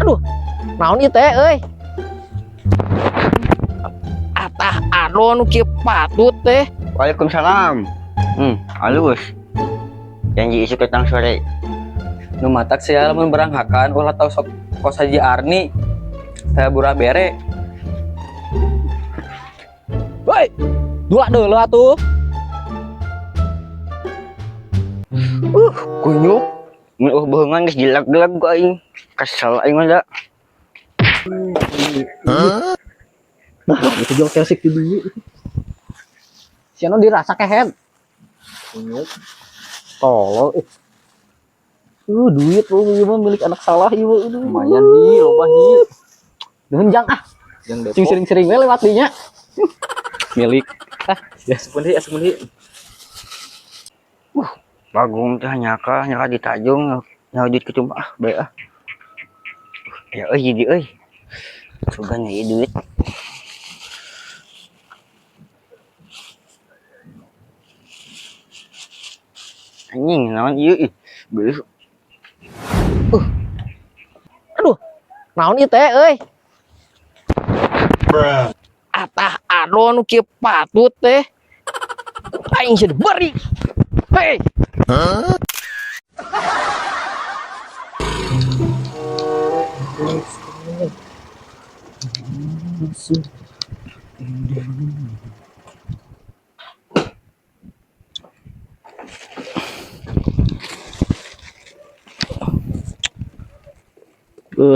Aduh, naon ieu teh euy? Atah ado nu kieu patut teh. Waalaikumsalam. Halus. Janji isuk datang sore. Nu matak sia lamun beranghakan ulah tau sok kos Haji Arni. Teh burah bere. Woi, dua deuleu atuh. Kunyuk. Mun beungan geus jelag-jelag ku aing. Kesel aing mah da. Nah, itu jual kersik di dieu. Siano dirasa kehed. Kunyuk. Tolol eh. Duit lu ieu mah milik anak salah ieu mah. Aduh. Lumayan hi, loba hi. Nuhun jang ah. Yang Cing Depok sering-sering we lewat dinya. milik. Ah, ya asupkeun deui, asupkeun deui. Bagong teh nyaka, nyaka di Tajung, nyaho duit kitu mah ah, bae ah. Ya euy jadi euy. Sugan ieu duit. Anjing naon ieu ih. Beuh. Aduh, naon ieu teh euy? Atah ado nu kieu patut teh. Aing sih beri. Hei.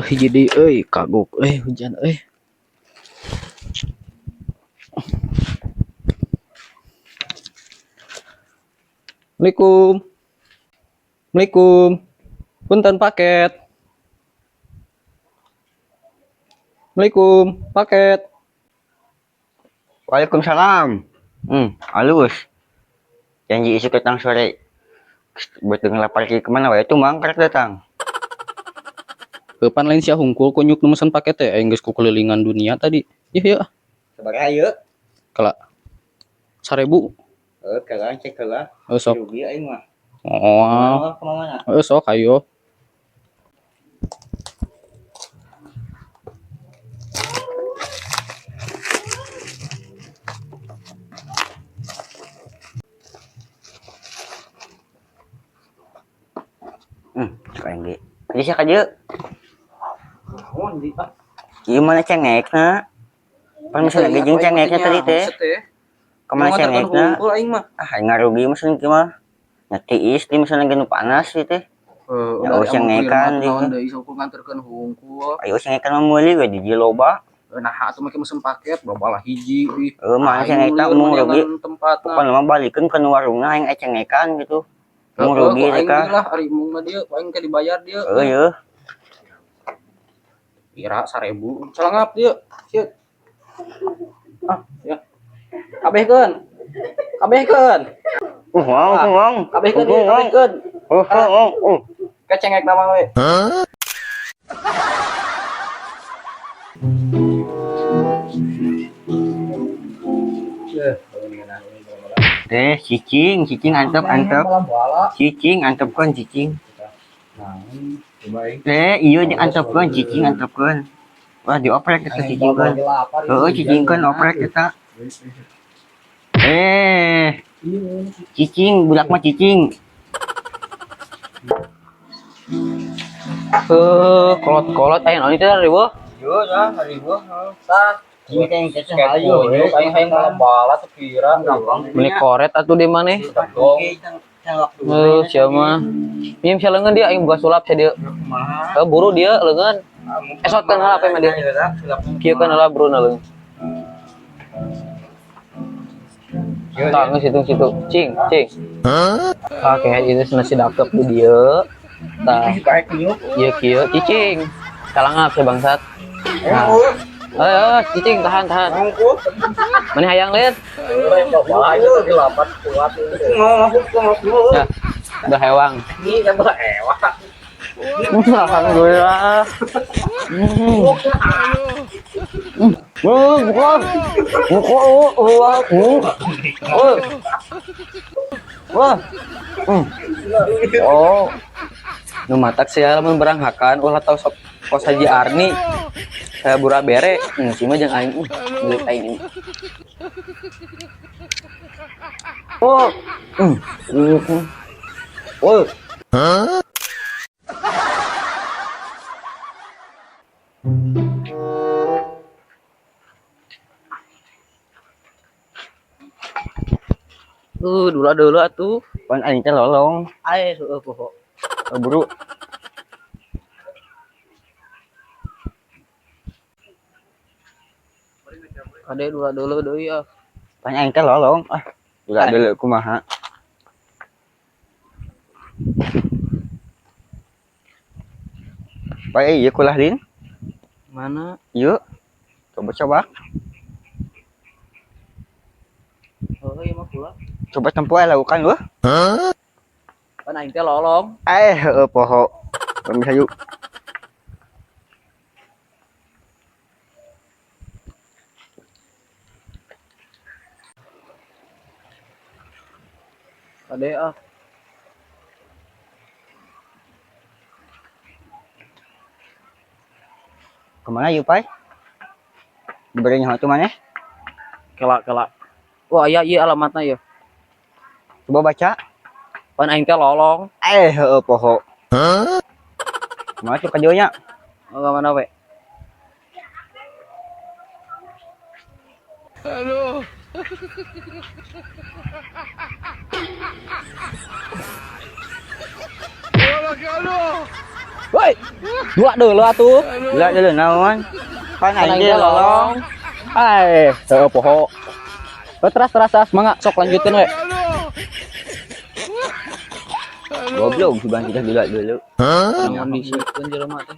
Hiji deui euy, kagok euy hujan euy. Assalamualaikum. Assalamualaikum. Punten paket. Assalamualaikum, paket. Waalaikumsalam. Halus. Janji isuk datang sore. Buat dengan lapar ke kemana wae tuh mang karek datang. Kapan lain sia hungkul kunyuk nu mesen paket teh aing geus kukelilingan dunia tadi. Yeuh yeuh ah, Sabaraha ieu? kala 1000. Heuh, keula cek heula. Heuh sok. Rugi aing mah. Oh, Kemana? heuh sok ayo. Cek aing ge. Jadi sia ka dieu. Ieu mana cengekna? Pan misalnya ge jeung cengekna tadi teh. Kemana cengekna? Aing mah. Ah, aing ngarugi mesen kieu mah. Nya tiis di misalnya ge nu panas ieu teh. Heuh, Ya, eueuh cengekan deui. Naon deui sok nganterkeun hungkul. Ayo cengekan mah meuli we di dieu loba. Nah, atuh make mesen paket loba lah hiji ih. Heuh, mana Aing cengekna lieur mung rugi. meunangan tempatna. Pokona mah balikeun ka nu warungna aing aya cengekan gitu. Mung Heuh, rugi ku teh aing kah. deui lah ari mung mah dieu, ku aing ke dibayar dieu. Heuh yeuh. Pira 1000. Calangap dieu. Sieut. Ah, ya. Kabehkeun. Kabehkeun. Wong, wong. Kabehkeun ieu, kabehkeun. Wong, wong. Kecengek nama we. Teh cicing, cicing antep antep. Cicing antepkeun cicing. Teh ieu di antepkeun cicing antepkeun. Wah dioprek eta cicingkeun. Heueuh cicingkeun oprek eta. Eh, cicing budak mah cicing. Heuh, kolot-kolot aya naon teh riweuh? Yo dah riweuh. Tah, Ieu teh yang teh hayu we. aing hayang bala teh pira. Beli koret atuh di maneh. Heuh, sia mah. Minjem sia leungeun dia aing buka sulap sia dieu. Heuh, buru dia leungeun. Esotkeun heula apa mah dia. Kieu kan heula buru na leungeun. Tah, geus hitung situ. Cing, cing. Oke, itu nasi dakep di dieu. Tah, ieu kieu cicing. Kalangap sia bangsat. Nah. Eh, cicing tahan, tahan. Mana hayang lihat? Ya, udah hewang. Alhamdulillah. Buka. Buka, oh, oh, oh. Wah. Oh. Nu matak sia lamun beranghakan ulah tau sok kos Haji Arni. Saya bura bere, si mah jeung aing milik aing ini. Oh. Oh, Dula deuleu atuh. Pan aing teh lolong. Ae heueuh poho. Buru. Kade dula deuleu deui ah. Pan aing teh lolong. Ah, dula deuleu kumaha? Bae ieu kulah lin. Mana? Yuk. Coba-coba. Oh, ieu mah kula. Coba tempuh lakukan lu. Pan aing teh lolong. Heueuh poho. Bisa yuk. Kade ah. Kemana yuk, Pai? Diberi nyaho tuh maneh? Kela kela. Wah, aya ieu alamatna ya. Coba baca. Pan aing teh lolong. Heueuh poho. Kumaha tuh kajonya? Oh, ka mana we? Aduh. Woi, dua deuleu atuh. Dula deuleu naon? Pan aing teh lolong. Ai, heueuh poho. Teras teras teras mangga sok lanjutkeun we. Goblok sugan kita dula deuleu. Naon disieun jelema teh.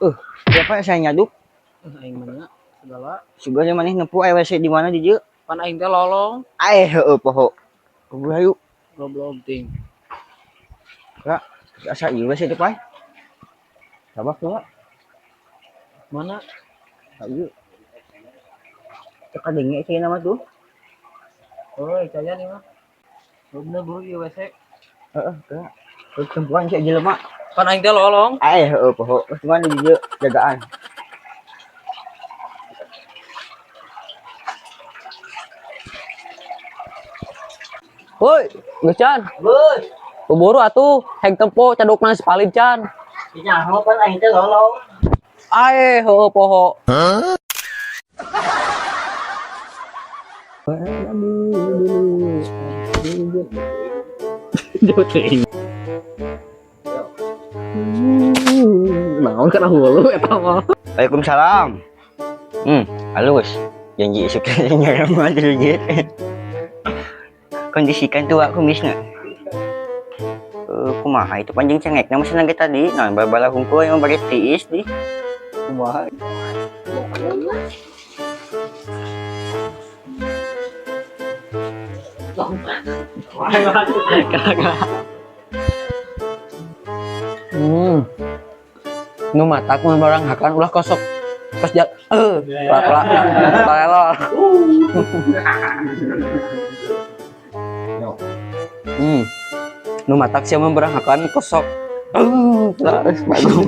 Heeh. Siapa saya nyaduk? Aing mana segala. Sugan maneh nempuh aya WC di mana di dieu? Pan aing teh lolong. Heueuh poho. Kudu hayu. Goblok ting. Kak, asa ieu WC teh, Pai? Coba coba. Mana? Ayo. Teka denge sih nama tuh. Oh, caya nih mah. Bener buru ieu WC. Heeh, kak. Terus tempuhan sih jelema. Pan aing teh lolong. Heueuh poho. Terus mana di dieu jagaan. Woi, geus can. Woi, Buru atuh, heg tempo cadukna sepalid can. nyaho pan aing teh lolong. Ae, heueuh poho. Naon kana hulu eta mah. Waalaikumsalam. Halus. Janji isuk nyaramah dulu. Kondisikan tuh aku kumisna. Kumaha itu panjang cengek nama senang tadi. Nah, babala hungkul yang bagi tiis di. Kumaha? Nu matak mun barang hakan ulah kosok. Kos jat. Pelak pelak. Nu matak sia mun barang hakan kosok. Pelak bagong.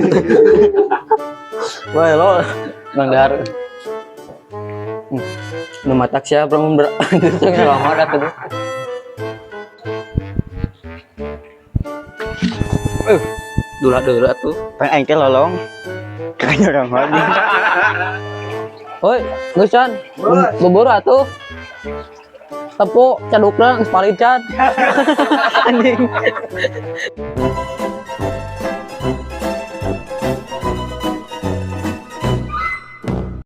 Wah, lo Bang Dar. Nu matak sia mun ber lama dah tuh. Dula deuleu atuh. Pan aing teh lolong. Kayaknya orang lagi. Woi, geus can. Bubur atuh. Tepo cadukna geus palid can. Anjing.